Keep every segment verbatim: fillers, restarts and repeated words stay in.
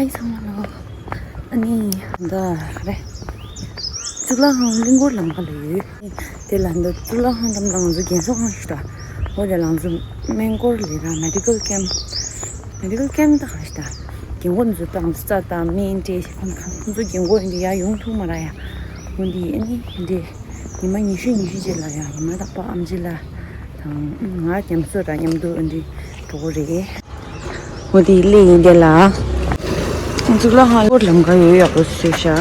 ཨའི་ཚང་མ་ལོ། ཨ་ནི་འདི་རེད། གཙུག་ལག་ཁང་གླིང་སྐོར་ལམ་ཁ་ལ་ཡོད། དེ་ལ་འདི་གཙུག་ལག་ཁང་འགྲམ་ལ་ང་ཚོ་རྒན་གསོ་ཁང་ཞིག་འདུག་འོ་དེ་ལ་ང་ཚོ་སྨན་སྐོར་ལས་ར་མེ་ཌི་ཀལ་ཀེམ། མེ་ཌི་ཀལ་ཀེམ་ད་ག་ཞིག་འདུག་རྒན་གོག་ང་ཚོ་ཏང་རྩ་དང་སྨན་སྤྲད་ཁོང་ཁོང་ཚོ་རྒན་གོག་ཡིན་དེ་ཡར་ཡོང་ཐུབ་མ་ར་ཡ། འོ་འདི་ཨ་ནི་འདི་ཉི་མ་ཉི་ཤུ་ཉི་ཤུ་རྗེས་ལ་ཡ་ཉི་མ་རྟག་པར་ཨམ་ཆི་ལགས་དང་ང་མཉམ་གསོ་ར་མཉམ་དུ་འདི་འགྲོ་གི་རེད། འོ་དེ་སླེབས་ཡིན་དེ་ལ། གཙུག་ལག་ཁང་སྐོར་ལམ་ཁ་ཡོད་ཡག་པོ་བཟོས་ཤག་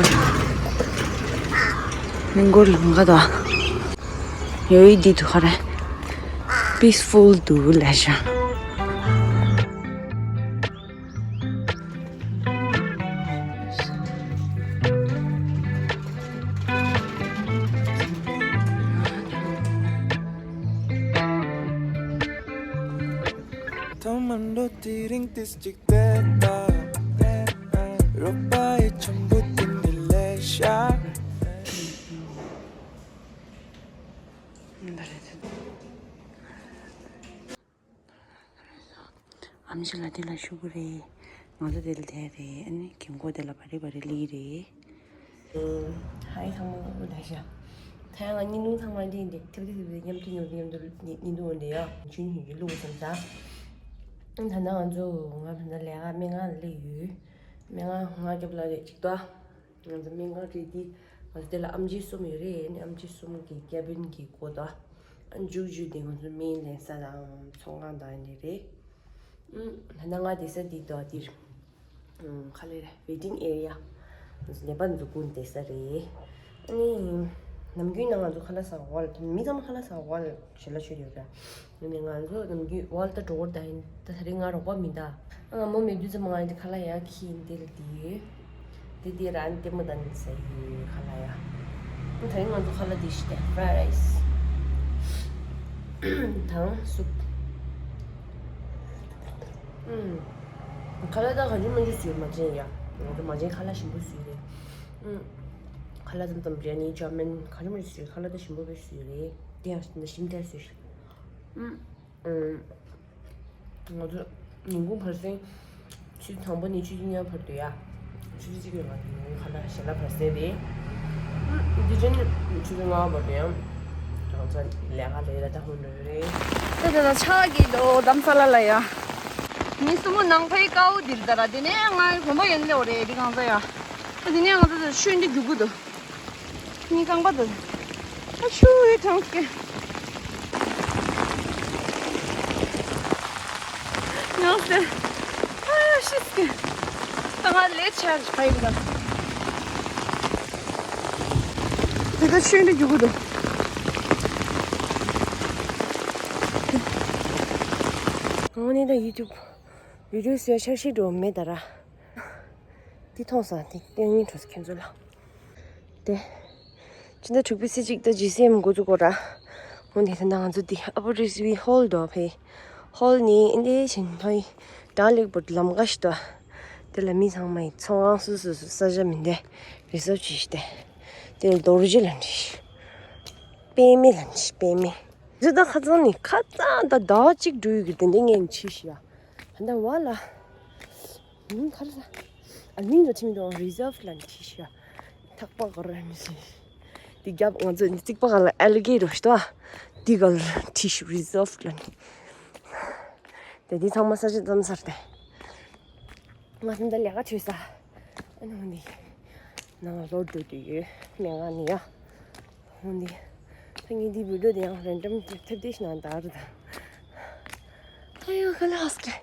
གླིང་སྐོར་ལམ་ཁ་དང་། ཡོད་འདི་འདུག་ག་རེད། པིས་ཕུལ་འདུག་ལབ་ཤག་ཐོག་མར་འགྲོ་དུས་རིང་དུས་གཅིག་བསྡད་པ། རོགས་པ་ཡི་ཆུན་པོ་དེ་འདྲ་ལས་ཤར། ཨམ་ཆི་ལགས་དེ་ལ་ཞུ་གི་རེད། ང་ཚོ་དེ་ལ་བསྡད་རེད། ཨ་ནི་རྒན་གོག་དེ་ལ་བ་རི་བ་རི་ལི་རེད། ཧའི་ཚང་མ་ལ་ཤ། ཐ་ཡང་ང་བརྙན་ཐུང་ཚང་མ་འདི་འདི་ཐེབས་ཐེབས་ཐེབས་མཉམ་དུ་མཉམ་དུ་མཉམ་དུ་བརྙན་ཐུང་འདི་ཡ་ཆུན་ཆུན་གྱི་བླུགས་བསམ་ས། ད་ནང་ང་ཚོ་ང་ད་ལས་ཀ་སྨན་ཁང་ལ་སླེབས་ཡོད། སྨན་ཁང་ང་རྒྱབ་ལ་རེད་ཅིག་ཏོ། ང་ཚོ་སྨན་ཁང་རེད་དེ། ང་ཚོ་དེ་ལ་ཨམ་ཆི་གསུམ་ཡོད་རེད། ཨ་ནི་ཨམ་ཆི་གསུམ་གྱི་ཀེ་བིན་གྱི་སྒོ་དང་། ཨ་མཇུག་མཇུག་དེ་ང་ཚོ་སྨན་ལེན་ས་དང་ཚོང་ཁང་དང་ཨ་ནི་རེད། ཨུམ། ད་ནང་ང་བསྡད་ས་འདི་དང་འདིར། ཨུམ། ག་ལེ་རེད། ཝེ་ཊིང་ཨེ་རི་ཡ། ང་ཚོ་ནད་པ་འཛུལ་ཁུངས་བསྡད་ས་རེད། ཨ་ནི། ནམ་རྒྱུན་ནང་ང་ཚོ་ཁ་ལག་ཟ་བ་ལ་མི་ཚང་མ་ཁ་ལག་ཟ་བ་ལ་ཞལ་ལག་མཆོད་ཡོད་ར། ནི་ང་ཚོ་ནམ་རྒྱུན་ཝལ་ད་འགྲོ་བར་ད་ཡིན་ད་ད་རེས་ང་རོགས་པ་མིན་ད། ང་མོ་མེད་དུས་ཙམ་ང་ཡིན་ད་ཁ་ལག་ཡག་ཁྱི་ཡིན་དེ་ལ་དེ་ཡོད། དེ་དེ་ར་ནི་ལྟད་མོ་ད་ནི་ཟ་ཡི་ཡོད་ཁ་ལག་ཡ། ད་རེས་ང་ཚོ་ཁ་ལག་དེ་ཞིག་ད་ཕ་རའི་རའི་སི། དང་སུབ། ཨུམ། ཁ་ལག་ད་ག་ཅུ་མ་ཅུ་ཟོས་མ་བྱན་ཡ། ང་ཚོ་མ་བྱན་ཁ་ལག་ཞིམ་པོ་ཟོས་རེད། ཨུམ། ཁ་ལག་ཙམ་ཙམ་བྱས་ནི་ཅོ་མིན་ག་ཅུ་མ་ཅུ་ཟོས་ཁ་ལག་ད་ཞིམ་པོ་དཔེ་ཟོས་རེད། དེ་ཡང་ཞིམ་ད་ཞིམ་ཐལ་ཟོས། ཨུམ། ཨུམ། ང་ཚོ་ཉིན་གུང་བར་གསེང་། ཆུ་ཚོད་དང་པོ་ནས་ཆུ་ཚོད་ལྔ་བར་དུ་ཡ། ཆུ་ཚོད་གཅིག་ལ་ང་ཚོ་ཉིན་གུང་ཁ་ལག་ཞལ་ལག་བར་གསེང་རེད། ཨུམ། དེ་བཞིན་ཆུ་ཚོད་ལྔ་བར་དུ་ཡང་། རང་ཚོ་ལས་ཀ་ལས་ལ་ད་ཧོན་འགྲོ་ཡོད་རེད། ད་ད་ད་ཆ་གི་དོ་དམ་ས་ལ་ལ་ཡ། མི་སུ་མོ་ནང་པའི་དཀའ་བོ་འདིར་ད་ར་དེ་ནས་ང་གོམ་པ་ཡན་ལེ་འོ་རེད་འདི་གང་ས་ཡ། ད་དེ་ནས་ང་ཚོ་ད་ཤོན་འདི་རྒྱུག་གི་འདུག་ནི་རྐང་པ་དང་། ཨ་ཤུ་ཡི་གྲངས་ཀྱི། ཡང་སེ། ཨ་ཤི་སྐྱེ། ད་ང་ལས་ཆར་ཕ་ཡིན་ད། དེ་ད་ཤུན་དུ་རྒྱུག་གི་འདུག་ངོ་ནི་ད་ཡུ་ཊུབ་བི་ཌིའོ་བཟོས་འཆར་གཞི་འགྲོ་མེད་ད་ར། འདི་མཐོང་སོང་། འདི་སྟོན་ཉིན་འགྲོ་སོང་ཁྱེད་ཚོ་ལ། ཏེ། ཕྱི་ཟླ་དྲུག་པའི་ཚེས་གཅིག་ད་ཇི་སི་ཨེམ་འགོ་འཛུགས་གོ་ར། འོན་ཏེ་ད་ང་ཚོ་འདི་ཨ་པར་རི་སི་ཝི་ཧོལ་དོ་ཕེ། ཧོལ་ནི་ཨིན་ཏེ་ཆེན་ཕོའི་ཌལ་ལེག་བར་ལམ་ཁ་ཞིག་དོ། དེ་ལ་མི་ཚང་མ་ཡི་ཚོང་ཁང་སུ་སུ་སུ་ས་ཆ་མི་འདེ་རི་སོབ་ཅི་ཞིག་སྟེ། དེ་ལ་རྡོ་རྗེ་ལ་འདྲི་ཞིག་པད་མེ་ལ་འདྲི་ཞིག་པད་མེ། རི་ད་ཁ་ཚང་ནི་ཁ་ཚང་ད་ཟླ་བ་གཅིག་འགྲོ་ཡི་གི་དེ་འདྲ་ངས་འཁྲིས་ཤི་ཡ། ད་ལྟ་བ་ལ། མིང་ག་རེ་ཟ། ཨ་མིང་ལ་ཁྲིད་མི་འདུག་རི་སརབ་ལ་ཁྲིད་ཤག་ཐག་པ་ག་རེ་མི་ཤེས། འདི་རྒྱབ་ང་ཚོ་རྩིག་པ་ག་ལ་ཨེ་ལི་གེ་ཊར་ཞིག་འདུག་འདི་ག་ལ་ཁྲིད་ཤག་རི་སརབ་ལ་ནི། དེ་འདི་ཚང་མ་ས་ཆ་ཙམ་ཟེར་ཏེ། ང་ཚོ་འདི་ལས་ཀ་བྱེད་ས། ཨ་ནི་འདི། ནང་ལོག་འགྲོ་དུས་ཡོད་སྨན་ཁང་ནི་ཡ། འོན་ཏེ། ད་ངས་འདི་བི་ཌིའོ་དེ་ཡང་རན་ཌམ་ཐེབས་ཐེབས་ཤིག་ནང་བདར་དང་། ཨ་ཡོ་ཁ་ལག་ཟ་གི།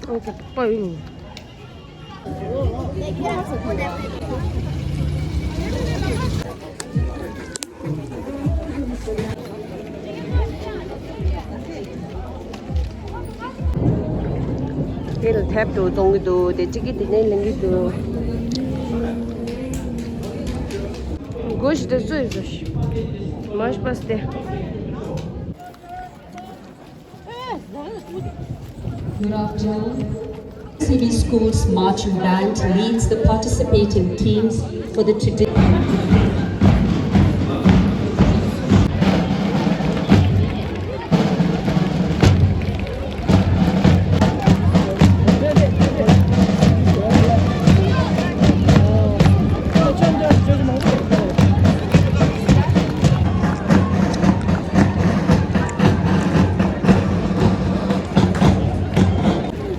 ཨོ་ཁེ་པ་ཡིན། དེ་ལ་ཐེབས་འགྲོ་གཏོང་གི་འདུག་དེ་གཅིག་གིས་དེ་ནས་ལེན་གྱི་འདུག་སྒོ་ཞིག་དེ་ཚོ་ཡིན་ཟེར། མ་ཤི་པ་སྟེ། Good afternoon. City Schools Marching Band leads the participating teams for the traditional.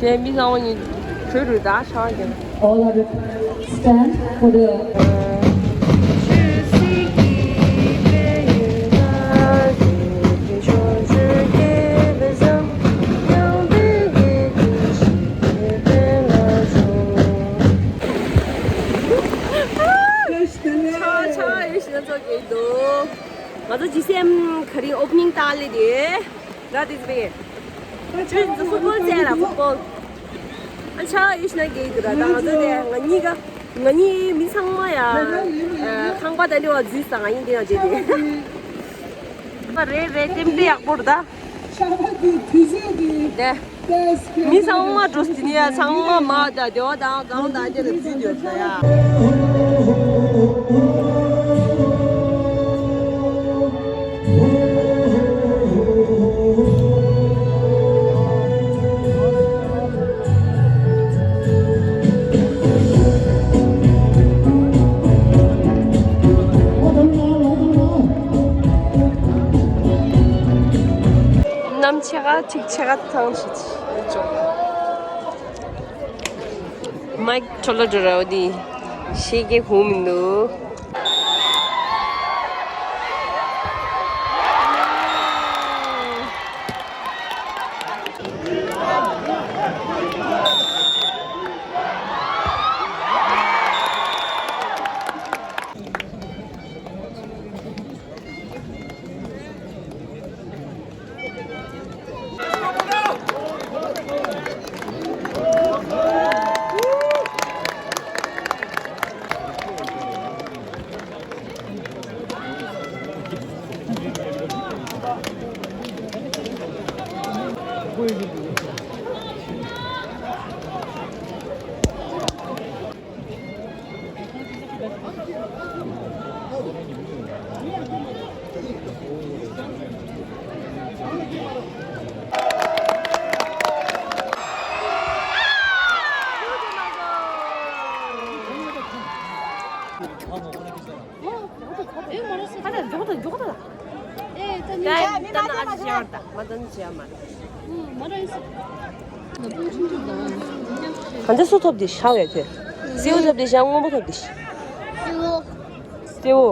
དེ་མི་ཚང་མ་ཉིད་བྲོས་རུ་ད་ཤང་ཀྱང་། All are stand for the ཆ་ཆ་ཡོད་ཤི་ན་ཚོགས་ཀྱི་འདུག་ང་ཚོ་ཇི་སི་ཨེམ་ག་རེ་ཨོ་པ་ནིང་ཏཱ་ལེ་དེ་ར་དེ་ཚོ་བས། ཆུ་ཚོད་ཧྥུ་ཊི་བོལ་རྩེ་ལ་ཧྥུ་ཊི་བོལ། ཨ་ཆ་ཡོད་ཤི་ན་གེ་འདུག་ར་ད་ང་ཚོ་དེ་ང་གཉིས་ཀ་ང་གཉིས་མི་ཚང་མ་ཡ་ཁང་པ་དང་འདྲ་བ་འཛུལ་ས་ང་གཉིས་དེ་ན་བྱེད་དེ། རེད་རེད་ཏིམ་པི་ཡག་པོ་རེད་ད། དེ། མི་ཚང་མ་འགྲོ་སྟེ་ནི་ཚང་མ་མ་ད་སྡེ་བ་དང་གང་དང་དེ་ལ་བརྩིས་ཡོད་ད་ཡ། གནམ་ཕྱེད་ཀ་ཐིག་ཕྱེད་ཀ་ཐང་ཆུ་ཆུ་ཅོག་མའིག་ཁྲོ་ལོ་འགྲོ་ར་འོ་དི་ཤེས་ཀྱི་ཧུ་མི་འདུག་གང་ཚེ་སུ་ཐོབ་དེ་ཤ་བས་ཐོས། སེའུ་ཐོབ་དེ་ཤ་སྔོན་པོ་ཐོབ་དེ་ཤ། སེའུ། སེའུ།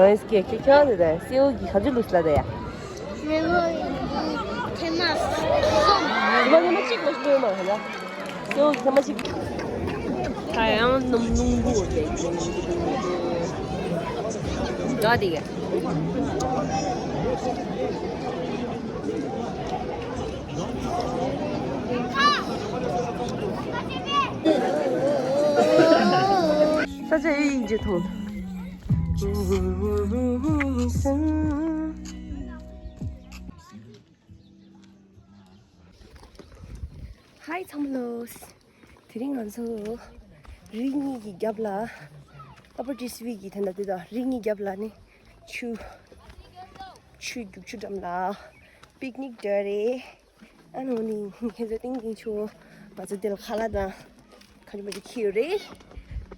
ཨ་སྐད་ཁྱེད་ཁྱེད་ལ་རེད་སེའུ་གི་ག་ཚོད་ལུས་ལ་རེད་ཡ། སེའུ་ཐེངས་མ་གསུམ། ཐེངས་མ་ཐེངས་མ་གཅིག་མ་ཤི་ལོས་མ་ཧ་ལ། སེའུ་གི་ཐེངས་མ་གཅིག་ད་ཡང་སྣུམ་སྣུམ་པོ་རེད། འདྲ་དེ་ག་ས་ཆ་ཨེ་ཡིན་ཅེས་མཐོང་། ཧའི་ཚང་མ་ལོ། དེ་རིང་ང་ཚོ་རི་གཉིས་ཀྱི་རྒྱབ་ལ། ཨ་པར་ཊི་སི་ཝི་གི་དེ་འདྲ་དེ་དང་རི་གཉིས་རྒྱབ་ལ་ནི་ཆུ། ཆུ་རྒྱུག་ཆུ་འགྲམ་ལ་པིག་ནིག་འདྲ་རེད། ཨ་ནི་འོ་ནི་ཁྱེད་ཚོ་ཏིང་ཏིང་ཆུ་ང་ཚོ་དེ་ལ་ཁ་ལག་དང་ག་རེ་མ་རེ་ཁྱེར་ཡོད་རེད།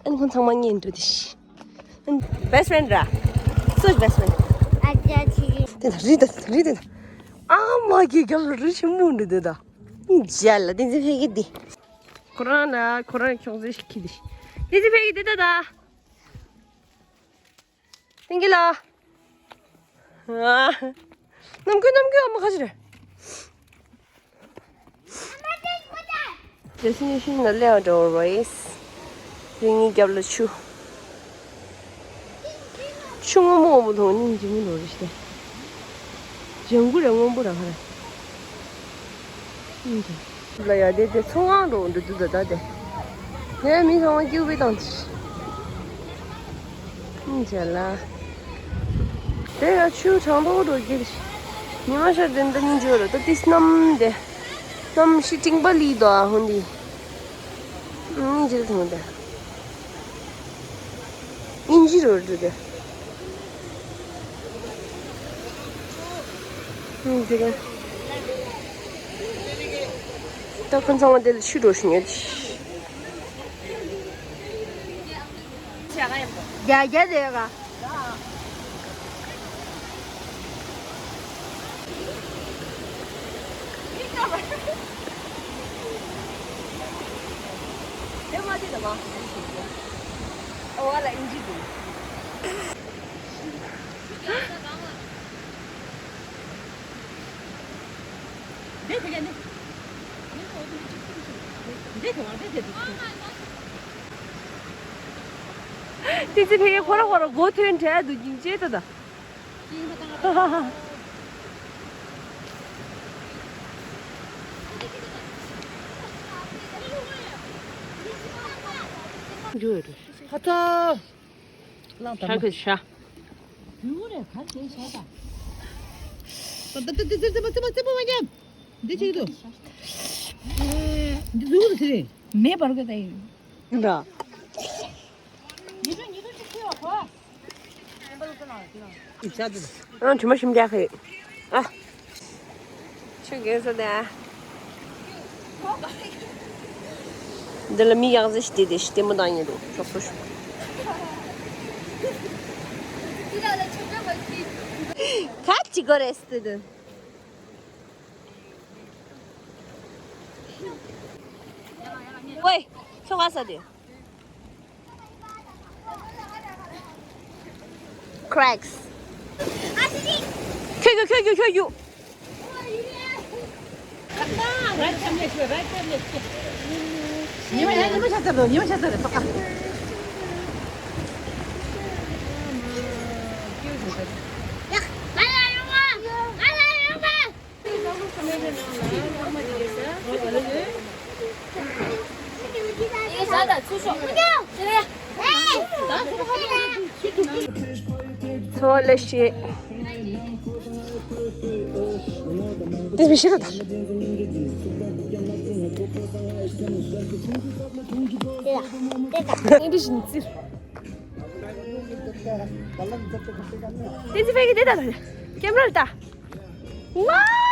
ཨ་ནི་ཁོང་ཚང་མ་ཉན་འགྲོ་དེ་ཤི། ཨ་ནི་བེ་སི་ཕེ་རེན་ཌི་ར། སུ་བེ་སི་ཕེ་རེན་ཌི། ཨ་ཅག་ཆི་རི། དེ་ལ་རི་ད་རི་དེ་ད། ཨ་མ་གི་རྒྱབ་ལ་རི་ཆེན་མོ་འདྲ་དེ་ད། ཨིན་ཇལ་ལ་དེ་ཚེ་ཕེ་གི་དེ། ཁོ་རང་ལ་ཁོ་རང་ཁྱོང་ཚེ་ཤི་ཁི་དེ་ཤི། དེ་ཚེ་ཕེ་གི་དེ་ད་ད། ཏིང་གི་ལ། ཨ། ནམ་རྒྱུན་ནམ་རྒྱུན་ཨ་མ་ཁ་ཅི་རེད། དེ་སྲིད་ཤིང་ལ་སླེབས་འགྲོ་བ་རེད། རི་གཉིས་རྒྱབ་ལ་ཆུ། ཆུ་སྔོན་མོ་སྔོན་མོ་མཐོང་ནི་འཇིགས་མི་འགྲོ་རེད་ཤི། ལྗང་གུ་རེད་སྔོན་པོ་ར་ཁ་རེད། ལ་ཡ་དེ་དེ་ཚོང་ཁང་འགྲོ་འགྲོ་དུས་ད་ད་དེ། དེ་མི་ཚང་མ་སྐྱུག་པའི་བཏང་ཅི། ཨིན་ཇི་ལ། དེ་ཡ་ཆུ་གྲང་མཐོ་འགྲོ་གི་རེད། ཉི་མ་ཤར་དེ་འདི་ནི་འཇོ་ར་ད་དེ་གནམ་དེ། གནམ་ཤི་སྤྲིན་པ་ལི་དོ་ཨ་ཧོན་དི། ཨིན་ཇི་ལ་ཐོང་དེ། ཨིན་ཇི་རོ་འགྲོ་དེ། ཨིན་ཇི་ར། ད་ཁོང་ཚང་མ་དེ་ལ་ཆུ་འགྲོ་བཞིན་ཡོད། རྒྱ་རྒྱ་དེ་ག་ཏི་ཙི་ཕ་གིར་ཁོ་རང་ཁོ་རང་མགོ་ཐོན་བྲལ་འདུག་སྙིང་རྗེ་ད་ད། ཧ་ཐོ། ལང་ཤ་གི་ཤ། ཡུ་རེ་ག་དེ་ཤ་ད། ད་ད་ད་ཙི་ཙི་ཙི་པོ་ཙི་པོ་ཙི་པོ་མ་ཉམས། འདི་ཅིག་འདུག་འདི་འདུག་ཟེར་རེད། མེ་འབར་གི་ད་ཡིན། འདྲ། ཉི་ཁྲི་ཉི་ཁྲི་ཅིག་ཁྱེར་བ་གོ། ཨ་དྲི་མ་ཞིམ་རྒྱག་གི། ཨ། ཆུ་རྒན་ས་དེ། འདི་ལ་མི་ཡག་ཟེ་ཞིག་བལྟས་ཏེ་ཞིག་ལྟད་མོ་བཏང་ཉེ་འདུག་ཤོག་སོ་ཤོག་ཁ་ཅིག་གོ་རེ་སྟེ་དུ། ཝེ། ཁྱོད་ག་ས་དེ། Cracks. ཁྱོད་ཁྱོད་ཁྱོད་ཁྱོད་ཁྱོད་ཁྱོད། ཉི་མ་ཉི་མ་ཆ་ཚར་རོ། ཉི་མ་ཆ་ཚར་རེད་པ། ཡ། ང་ལ་ཡོང་བ། ང་ལ་ཡོང་བ། འཚོ་བ་ལས་བྱེད། དེ་མི་ཤེས་ར་ད། དེ་འདྲ་བཞིན་ཙིར། དེ་ཚེ་ཕ་གི་དེ་ད་ད། ཀེམ་ར་ལ་ད། ཝའོ།